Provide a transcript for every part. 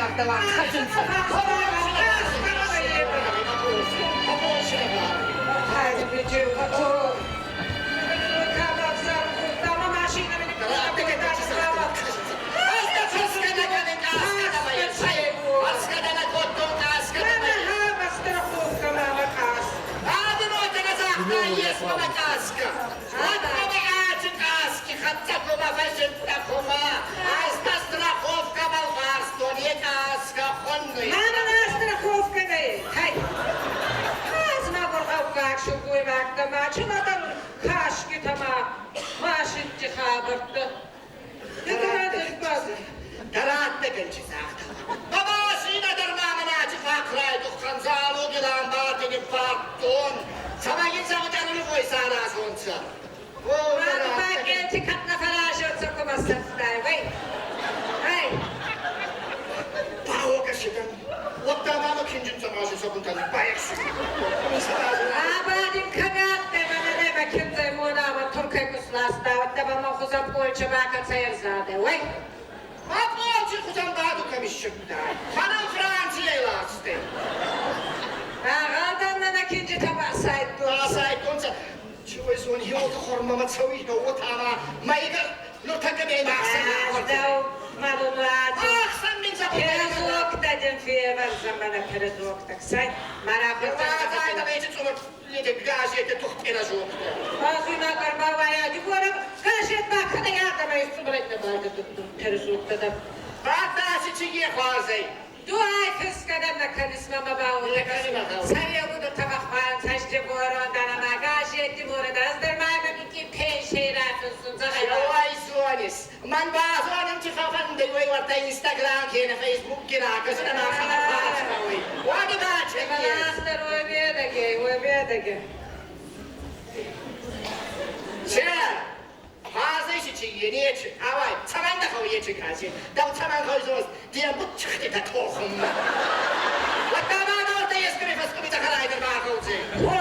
Мама страховка нӕй. Ӕз сылгоймӕгтӕ ма чынадӕр каскетӕ ма машинти хабӕрттӕ. Дӕрӕттӕгӕнчи загъта. Бабасина дӕр ма мӕнӕ фӕхрайдуххӕн залоги ламбати ниппардтон, цӕмӕй ин загъдӕн любой саразонцӕ. Пакети кӕд нӕ фӕразонцӕ кумӕ сӕфтай, вей! Эй! Баокӕсидӕн, уӕдта мама кинджинцӕ мази сабунтани баехси. Абадин кагатте мананема киндзай монама туркай кусласта, оттаба ма хузан польча бака цаерзаде, вей! А польчи хузан баду комиссионда. Ханам Франция ласте. Ағалдан кинджи таба сайттон. Сайттонца. Чуэсон хиото хормама цауи отама майга нуртака ме махсан. Ахсан мин за Перезок дадим февер замана перезок так сай. Мара Хата вече цумар лиде газете тухт перезок. Азуна карбавая дигора газет бакана я там и сумрет на бага перезок да. Бата си чиге хвазей. Du fiskadem na kanisma ma bawo. Sayı da tabak taşçı boron dana ma gazeti mora da der ma ma ki penşera fınsun. Ой, сонис. Man bazonim чи хафан де вой варта Instagram кене Facebook кена касына ма хафан ой. Ваги ба чеки. Ахтар ой бедаге, ой бедаге. Че? 华水是去一年去，阿外吃完的后也去看去，到吃完后说点不吃的他脱红了。我干嘛到这也是个没发斯个没在看来的嘛猴子。 Ho,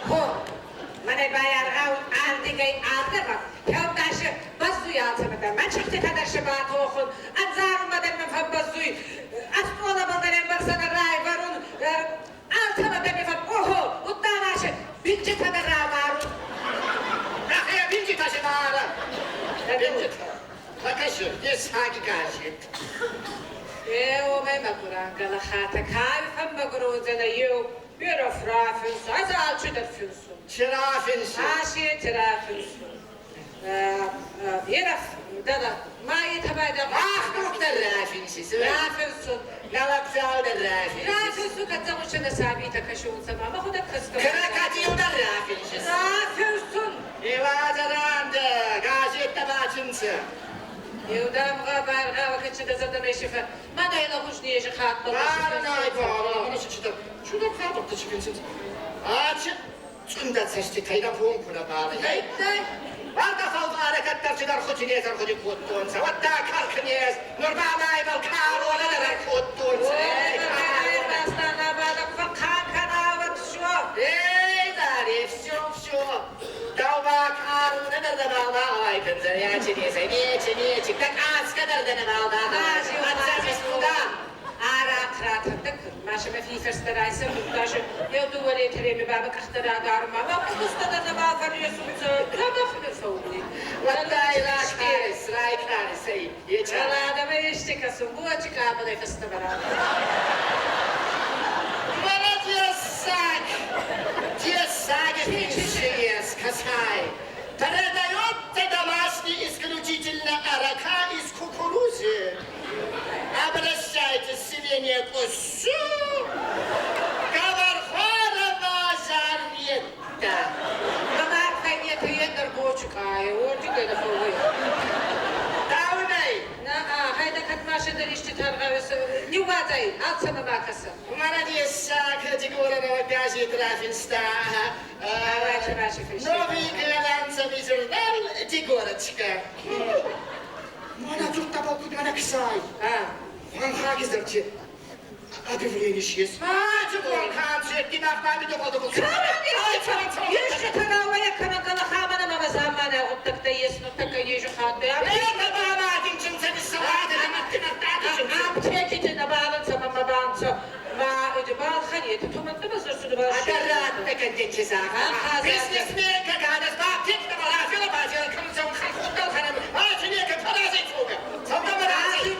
ho. Mane bayar au ardigay arda Kavdaşı bazuy altımda. Ben çıktı kadar şibat okun. Anzarım madem ben bazuy. Astrola bandan baksana ray varun. Altıma ben oho. Uttanaşı. Binci kadar ramarun. 那还要binci taşı var. Binci. Bakın ne sanki karşı. Eu me maguranga la khata kar fam maguruzana eu bir frafins azal çudat finsun. Çirafinsin. Aşi tirafinsun. Yeraf dada ma yetabada Ach, der Rafinsis. Rafinsun. Nalakzal der Rafinsis. Rafinsun katsamışına sabita kaşun sama ma huda kıska. Krakatiyu der Rafinsis. Rafinsun. Evazarandı. Gazette bacınsı. Yudam gabar gavakıçı da zaten eşife. Mana ila huş niye khatma. Var nay bana. Bunu çıtı. Şurada kaldı çıkınsın. Aç. Цунда цэсти тайда пункуна бары. Hey. Варда фалвара каттар хотинезар ходи куттунца. Ватта каркнез. Нормалай бал карона дар куттунца. Эй, дари, все, все. Дауба каруна дар да бал бал кынзар я чинесе нече нече. Так аска дар да бал да. Отца сюда. Ара крататык. Маша фиферстерайса даже eu duvarı tremi baba kahtara garma. Ma kustada da ba farıyorsun. Kada fıfawni. Wallahi la karis, la karis. Ey, yeter. Wala da mai ishtika sun bu açık abale fıstı beraber. Молодец, Десак, финшиес, касай. Продается домашний исключительно арака из кукурузы. Обращайтесь в селение Кусу, Гавархарова Заретта. Bana kayniyeti yender boçuk ay. Orcu gele fawwi. Даунай, Na hayda katmaşı da işti targavesi. Nivatay alsana bakası. Молодец, Категория газет Рафинста. Новый глянцевый журнал Дегорочка. Мана тут табаку мана ксай. Ha. Ван Объявление есть. А, чего концерт, не нахнами Еще tanavaya kanakala hamana mama zamana ottakta yesno taka yeju khatte. Это мама, один чем Аптеки Бизнесмен 可能从看红到看的，啊，今天跟潘大谁出的，从他们哪里？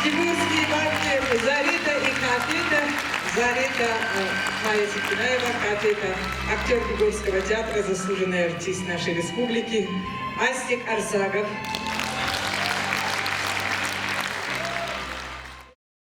Тимурские бабки Зарита и Хафита. Зарита Майя Зикинаева, Хафита, актер Дигорского театра, заслуженный артист нашей республики, Астик Арсагов.